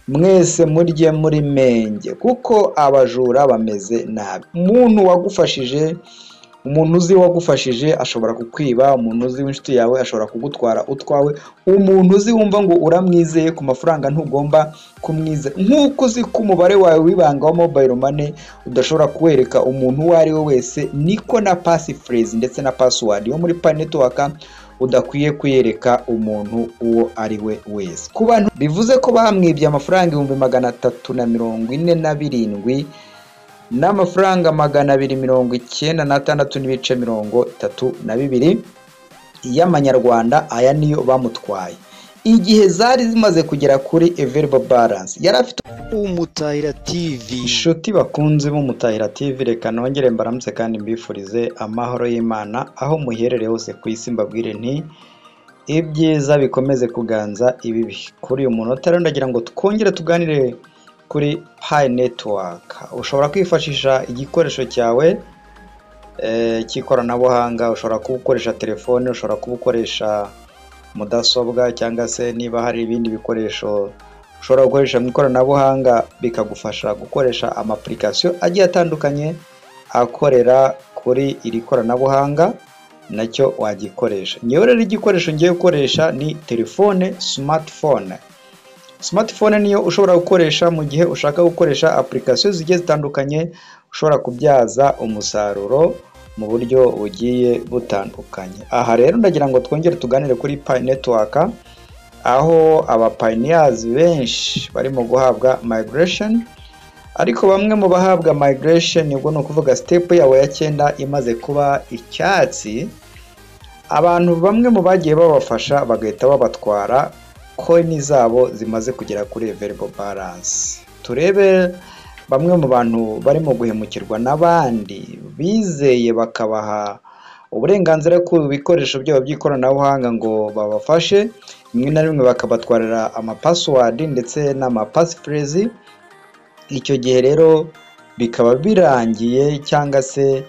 Mwese murye muri menge, kuko abajura bameze nabi. Umuntu wagufashije, umuntu uzi wagufashije ashobora kukwiba, umuntu uzi w'inshuti yawe ashobora kugutwara utwawe, umuntu uzi wumva ngo uramwizeye ku mafaranga ntugomba kumwizera. Nk'uko uzi ko umubare wawe w'ibanga wa mobile money udashobora kuwereka umuntu uwo ari we wese, niko na passphrase ndetse na password yo muri Pi Network udakwiye kuyereka umuntu uwo ari we wese. Ku bantu bivuze ko bamwibye amafaranga 347,296 n'amafaranga 296.32 y'amanyarwanda. Aya niyo bamutwaye igihe zari zimaze kugera kuri available balance yari afite. Umutahira TV. Inshuti bakunze b'Umutahira TV, reka nongere mbaramutse kandi mbifurize amahoro y'Imana aho muherereye hose ku isi. Mbabwire nti ibyiza bikomeze kuganza ibibi. Kuri uyu munota rero ndagira ngo twongere tuganire kuri Pi Network. Ushobora kwifashisha igikoresho cyawe cy'ikoranabuhanga, ushobora kuba ukoresha telefone, ushobora kuba ukoresha mudasobwa, cyangwa se niba hari ibindi bikoresho ushobora gukoresha mu ikoranabuhanga bikagufasha gukoresha ama application agiye atandukanye akorera kuri iri koranabuhanga, nacyo wagikoresha. Ngewe rero igikoresho ngiye gukoresha ni telefone, smartphone. Smartphone niyo ushobora gukoresha mu gihe ushaka gukoresha application zigiye zitandukanye ushobora kubyaza umusaruro mu buryo bugiye butandukanye. Aha rero ndagira ngo twongere tuganire kuri Pi Network, aho aba pioneers benshi barimo guhabwa migration, ariko bamwe mu bahabwa migration, ubwo ni ukuvuga step yabo ya 9 imaze kuba icyatsi, abantu bamwe mu bagiye babafasha bagahita babatwara coin zabo zimaze kugera kuri available balance. Turebe bamwe mu bantu barimo guhemukirwa n'abandi bizeye, bakabaha uburenganzira ku bikoresho byabo by'ikoranabuhanga ngo babafashe, rimwe na rimwe bakabatwarira ama password ndetse n'ama passphrase. Icyo gihe rero bikaba birangiye, cyangwa se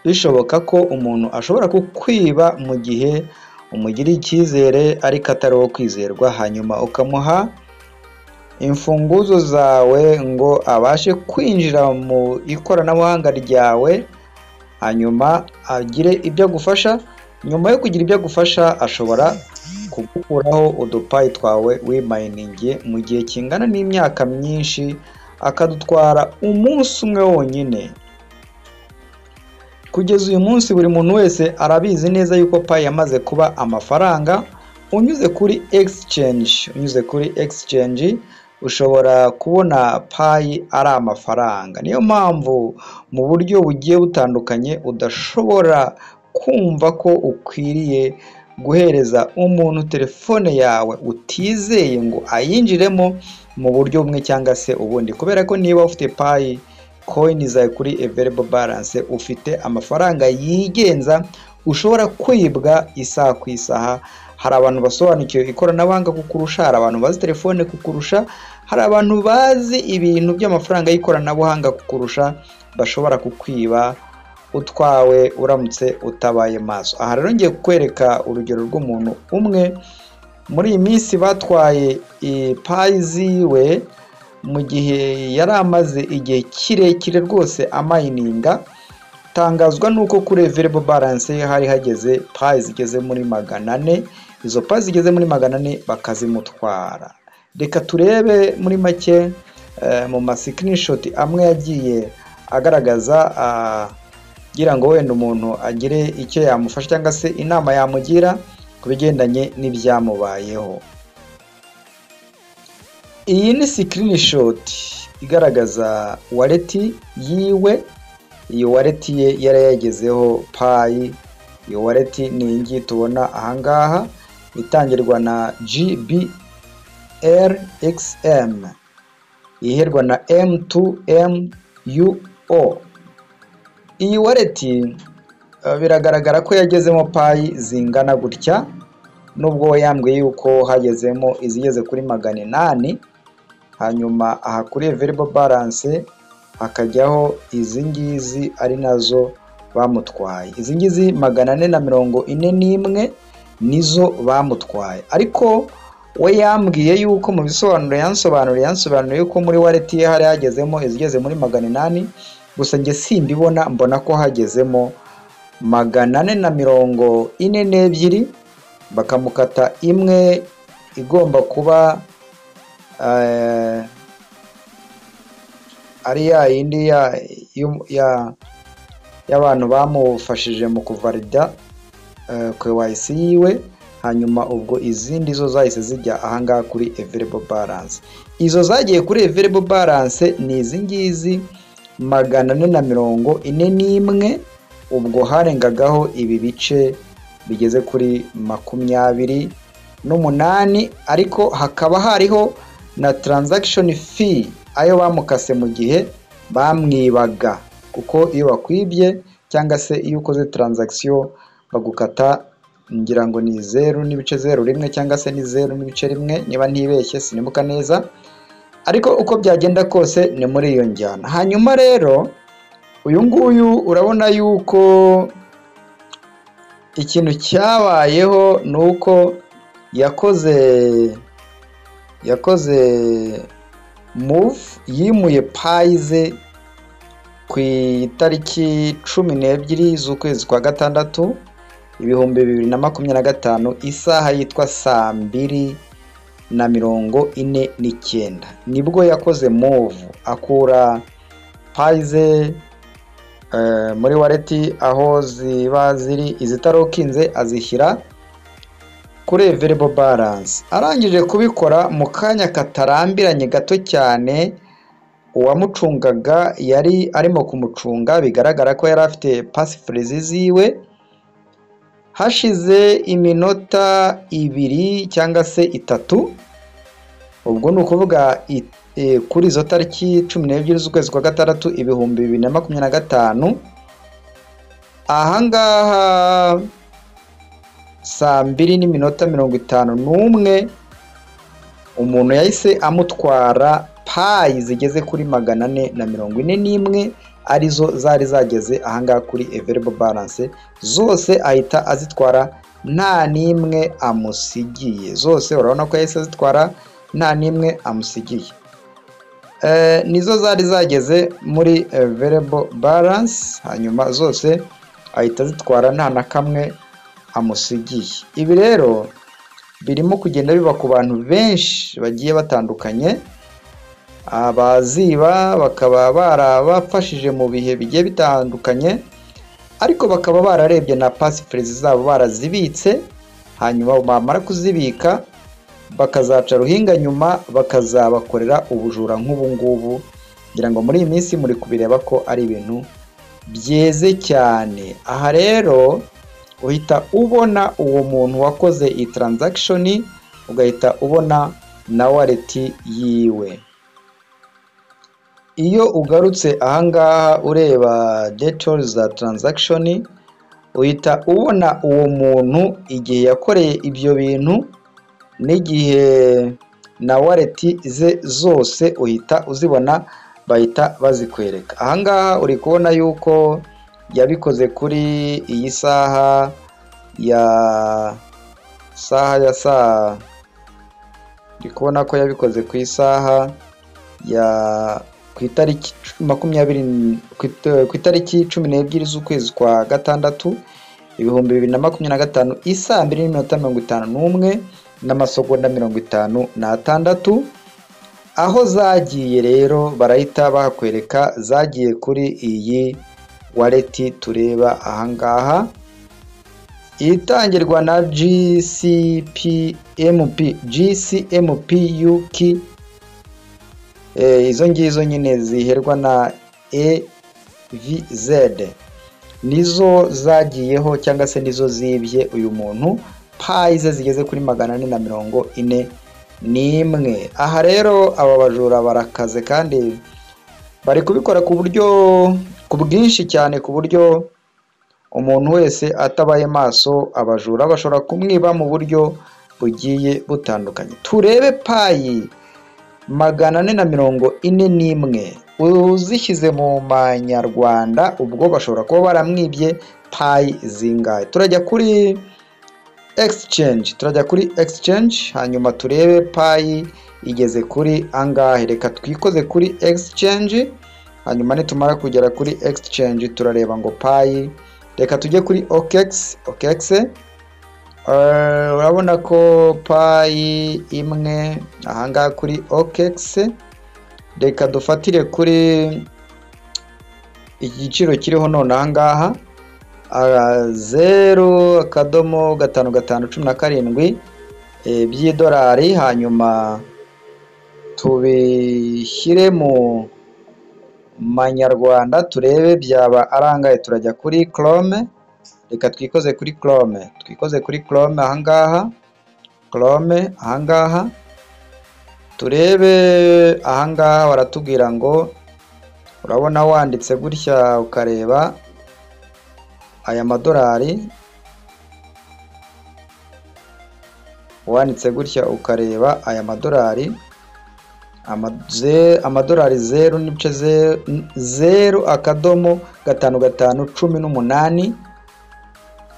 bishoboka ko umuntu ashobora kukwiba mu gihe umugiriye icyizere ariko atari uwo kwizerwa, hanyuma ukamuha imfunguzo zawe ngo abashe kwinjira mu ikoranabuhanga ryawe, hanyuma agire ibyo agufasha. Nyuma yo kugira ibyo agufasha, ashobora kugukuraho udu Pi twawe wiminingiye mu gihe kingana n'imyaka myinshi, akadutwara umunsi umwe wonyine. Kugeza uyu munsi buri muntu wese arabizi neza yuko Pi yamaze kuba amafaranga. Unyuze kuri exchange, unyuze kuri exchange ushobora kubona Pi ari amafaranga. Niyo mpamvu mu buryo bugiye butandukanye udashobora kumva ko ukwiriye guhereza umuntu telefone yawe utizeye ngo ayinjiremo mu buryo bumwe cyangwa se ubundi, kubera ko niba ufite Pi coin zawe kuri available balance, ufite amafaranga yigenza ushobora kwibwa isaha ku isaha. Hari abantu basobanukiwe ikoranabuhanga kukurusha, hari abantu bazi telefone kukurusha, hari abantu bazi ibintu by'amafaranga y'ikoranabuhanga kukurusha, bashobora kukwiba utwawe uramutse utabaye maso. Aha rero ngiye kukwereka urugero rw'umuntu umwe muri iyi minsi batwaye Pi ziwe mu gihe yari amaze igihe kirekire rwose amininga. Tangazwa nuko kuri available balance hari hageze Pi zigeze muri 400. Izo Pi zigeze muri 400 bakazimutwara. Reka turebe muri make mu ma screenshot amwe yagiye agaragaza, kugira ngo wenda umuntu agire icyo yamufasha cyangwa se inama yamugira ku bigendanye n'ibyamubayeho. Iyi ni screenshot igaragaza wallet yiwe. Iyi wallet ye yari yagezeho Pi. Iyo wallet ni iyi ngiyi tubona ahangaha, itangirwa na GBRXM, iherwa na M2MUO. Iyi wallet biragaragara ko yagezemo Pi zingana gutya, nubwo yambwiye yuko hagezemo izigeze kuri 800, hanyuma aha kuri available balance hakajyaho izi ngizi ari nazo bamutwaye. Izi ngizi 441 nizo bamutwaye, ariko We yambwiye yuko mu bisobanuro yansobanuriye yuko muri wallet ye hari hagezemo izigeze muri 800, gusa njye simbibona, mbona ko hagezemo 442, bakamukata imwe igomba kuba ari ya yindi y'abantu bamufashije mu kuvalida KYC yiwe, hanyuma ubwo izindi zo zahise zijya ahangaha kuri available balance. Izo zagiye kuri available balance ni izi ngizi 441, ubwo harengagaho ibi bice bigeze kuri 28, ariko hakaba hariho na transaction fee ayo bamukase mu gihe bamwibaga, kuko iyo bakwibye cyangwa se iyo ukoze transaction bagukata ngira ngo ni 0.01 cyangwa se ni 0.1 niba ntibeshye, sinibuka neza, ariko uko byagenda kose ni muri iyo njyana. Hanyuma rero uyu nguyu urabona yuko ikintu cyabayeho ni uko yakoze move, yimuye Pi ze ku itariki 12 z'ukwezi kwa gatandatu 2025, isaha yitwa 2:49, nibwo yakoze move akura Pi ze muri wallet aho ziba ziri izitarokinze azishyira kuri available balance. Arangije kubikora mu kanya katarambiranye gato cyane, uwamucungaga yari arimo kumucunga, bigaragara ko yari afite passphrase ziwe. Hashize iminota 2 cyangwa se 3, ubwo ni ukuvuga kuri izo tariki 12 z'ukwezi kwa gatandatu 2025, ahangaha 2:51, umuntu yahise amutwara Pi zigeze kuri 441, arizo zari zageze ahangaha kuri available balance, zose ahita azitwara nta n'imwe amusigiye. Zose urabona ko yahise azitwara nta n'imwe amusigiye. Nizo zari zageze muri available balance, hanyuma zose ahita azitwara nta na kamwe amusigiye. Ibi rero birimo kugenda biba ku bantu benshi bagiye batandukanye, abaziba bakaba barabafashije mu bihe bigiye bitandukanye, ariko bakaba bararebye na passphrase zabo barazibitse, hanyuma bamara kuzibika bakazaca ruhinga nyuma bakazabakorera ubujura nk'ubu ngubu. Ngira ngo muri iyi minsi muri kubireba ko ari ibintu byeze cyane. Aha rero uhita ubona uwo muntu wakoze iyi transaction, ugahita ubona na wallet yiwe. Iyo ugarutse ahangaha ureba details za transaction, uhita ubona uwo muntu igihe yakoreye ibyo bintu n'igihe na wallet ze zose uhita uzibona, bahita bazikwereka. Ahangaha uri kubona yuko yabikoze kuri iyi saha ya saa, ndi kubona ko yabikoze ku isaha ya ku itariki 20, ku itariki 12 z'ukwezi kwa gatandatu 2025, isaa 2:51 n'amasegonda 56. Aho zagiye rero barahita bakwereka zagiye kuri iyi wallet tureba ahangaha, itangirwa na GCPMP GCMPUK, izo ngizo nyine ziherwa na EVZ, nizo zagiyeho cyangwa se nizo zibye uyu muntu Pi ze zigeze kuri 441. Aha rero aba bajura barakaze kandi bari kubikora ku buryo ku bwinshi cyane, ku buryo umuntu wese atabaye maso abajura bashobora kumwiba mu buryo bugiye butandukanye. Turebe Pi 441 uzishyize mu manyarwanda, ubwo bashobora kuba baramwibye Pi zingahe? Turajya kuri exchange, turajya kuri exchange hanyuma turebe Pi igeze kuri angahe. Reka twikoze kuri exchange, hanyuma nitumara kugera kuri exchange turareba ngo Pi, reka tujye kuri OKX. OKX urabona ko Pi imwe ahangaha kuri OKX, reka dufatire kuri igiciro kiriho none ahangaha 0.5517 by'idolari, hanyuma tubishyire mu manyarwanda turebe byaba arangaye. Turajya kuri Chrome, reka twikoze kuri Chrome, twikoze kuri Chrome ahangaha, Chrome ahangaha turebe ahangaha baratubwira ngo, urabona wanditse gutya ukareba aya madolari, wanditse gutya ukareba aya madolari, amadolari 0.0 0.5518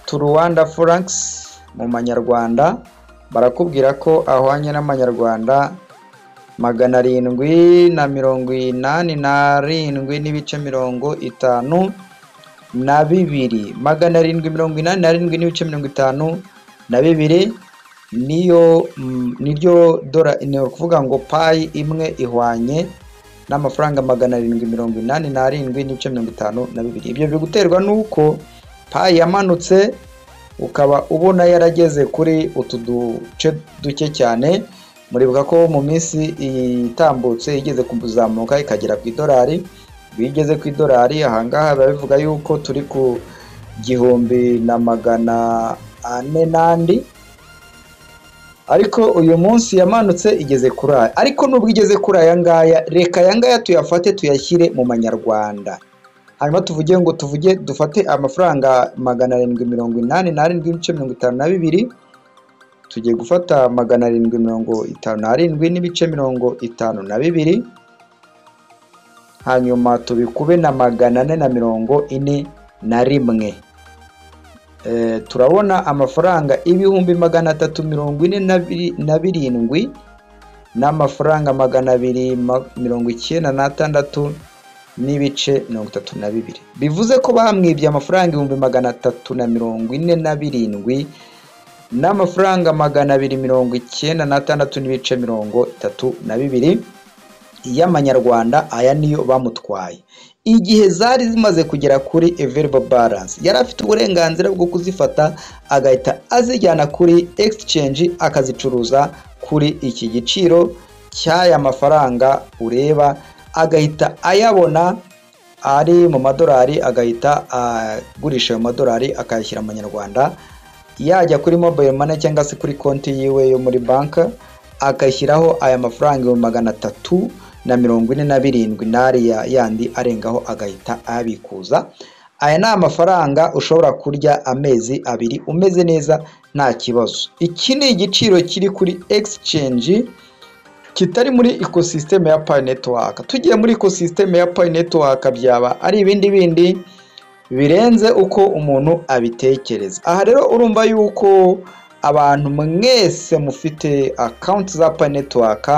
to Rwanda francs mu manyarwanda, barakubwira ko ahwanye n'amanyarwanda 787.52, 787.52 niyo niryo dora. Ni ukuvuga ngo Pi imwe ihwanye n'amafaranga 787.52. Ibyo biri guterwa n'uko Pi yamanutse, ukaba ubona yarageze kuri utu duce duke cyane. Muribuka ko mu minsi itambutse igeze kuzamuka ikagera ku idolari. Iyo igeze ku idolari ahangaha biba bivuga yuko turi ku 1400 n'andi, ariko uyu munsi yamanutse igeze kuri aya. Ariko nubwo igeze kuri aya ngaya, reka aya ngaya tuyafate tuyashyire mu manyarwanda, hanyuma tuvuge ngo tuvuge dufate amafaranga 787.52. Tugiye gufata 757.52, hanyuma tubikube na 441. Turabona amafaranga 347,296 n'amafaranga 296.32. Bivuze ko bamwibye amafaranga 347,000 n'amafaranga 296.32 y'amanyarwanda. Aya niyo bamutwaye igihe zari zimaze kugera kuri available balance. Yari afite uburenganzira bwo kuzifata agahita azijyana kuri exchange akazicuruza kuri iki giciro cy'aya mafaranga ureba, agahita ayabona ari mu madolari, agahita agurisha ayo madolari akayashyira mu manyarwanda, yajya kuri mobile money cyangwa se kuri konti yiwe yo muri banki agashyiraho aya mafaranga 347,000 n'ariya yandi arengaho agahita ayabikuza. Aya ni amafaranga ushobora kurya amezi 2 umeze neza nta kibazo. Iki ni igiciro kiri kuri exchange kitari muri ecosystem ya Pi Network. Tugiye muri ecosystem ya Pi Network byaba ari ibindi bindi birenze uko umuntu abitekereza. Aha rero urumva yuko abantu mwese mufite account za Pi Network,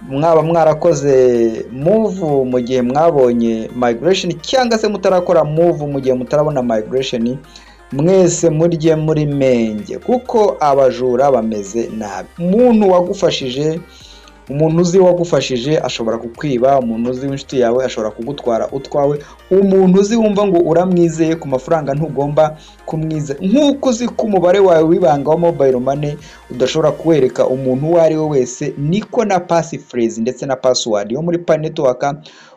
mwaba mwarakoze move mu gihe mwabonye migration cyangwa se mutarakora move mu gihe mutarabona migration, mwese murye muri menge, kuko abajura bameze nabi. Umuntu wagufashije, umuntu uzi wagufashije ashobora kukwiba, umuntu uzi w'inshuti yawe ashobora kugutwara utwawe, umuntu uzi wumva ngo uramwizeye ku mafaranga ntugomba kumwizera. Nk'uko uzi ko umubare wawe w'ibanga wa mobile money udashobora kuwereka umuntu uwo ari we wese, niko na passphrase ndetse na password yo muri Pi Network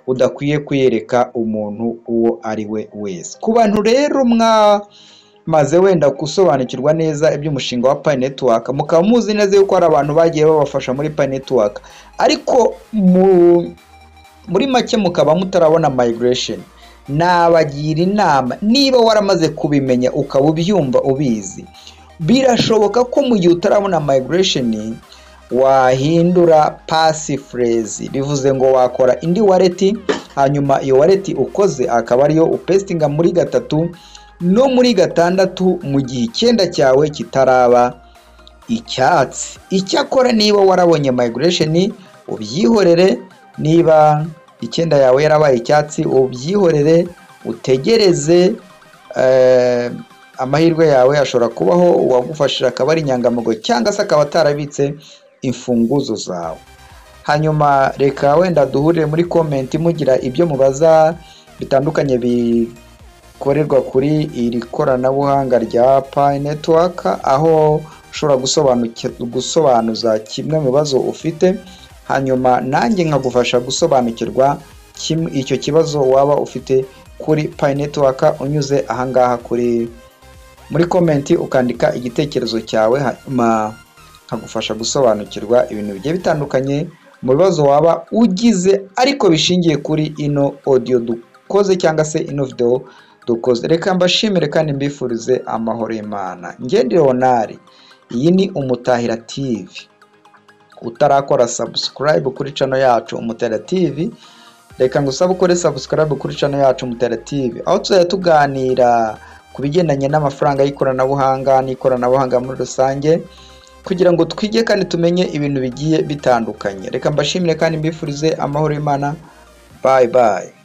udakwiye kuyereka umuntu uwo ari we wese. Ku bantu rero mwamaze wenda gusobanukirwa neza iby'umushinga wa Pi Network, mukaba muzi neza yuko hari abantu bagiye babafasha muri Pi Network, ariko muri make mukaba mutarabona migration, nabagira inama, niba waramaze kubimenya ukaba ubyumva ubizi, birashoboka ko mu gihe utarabona migration wahindura passphrase. Bivuze ngo wakora indi wallet, hanyuma iyo wallet ukoze akaba ariyo upestinga muri 3 no muri 6 mu gihe 9 cyawe kitaraba icyatsi. Icyakora niba warabonye migration ubyihorere, niba 9 yawe yarabaye icyatsi ubyihorere, utegereze amahirwe yawe ashobora kubaho uwagufashije akaba ari inyangamugayo cyangwa se akaba atarabitse imfunguzo zawe. Hanyuma reka wenda duhurire muri comment mugira ibyo mubaza bitandukanye bikorerwa kuri iri koranabuhanga rya Pi Network, aho ushobora gusobanuza kimwe mu bibazo ufite, hanyuma nanjye nkagufasha gusobanukirwa icyo kibazo waba ufite kuri Pi Network unyuze ahangaha kuri muri comment ukandika igitekerezo cyawe, hanyuma nkagufasha gusobanukirwa ibintu bigiye bitandukanye mu bibazo waba ugize ariko bishingiye kuri ino audio dukoze cyangwa se ino video dukoze. Reka mbashimire kandi mbifurize amahoro y'Imana. Njye ndi Leonard, iyi ni Umutahira TV. Utarakora subscribe kuri channel yacu Umutahira TV, reka ngusabe ukore subscribe kuri channel yacu Umutahira TV, aho tuzajya tuganira ku bigendanye n'amafaranga y'ikoranabuhanga n'ikoranabuhanga muri rusange, kugira ngo twige kandi tumenye ibintu bigiye bitandukanye. Reka mbashimire kandi mbifurize amahoro y'Imana. Bye bye.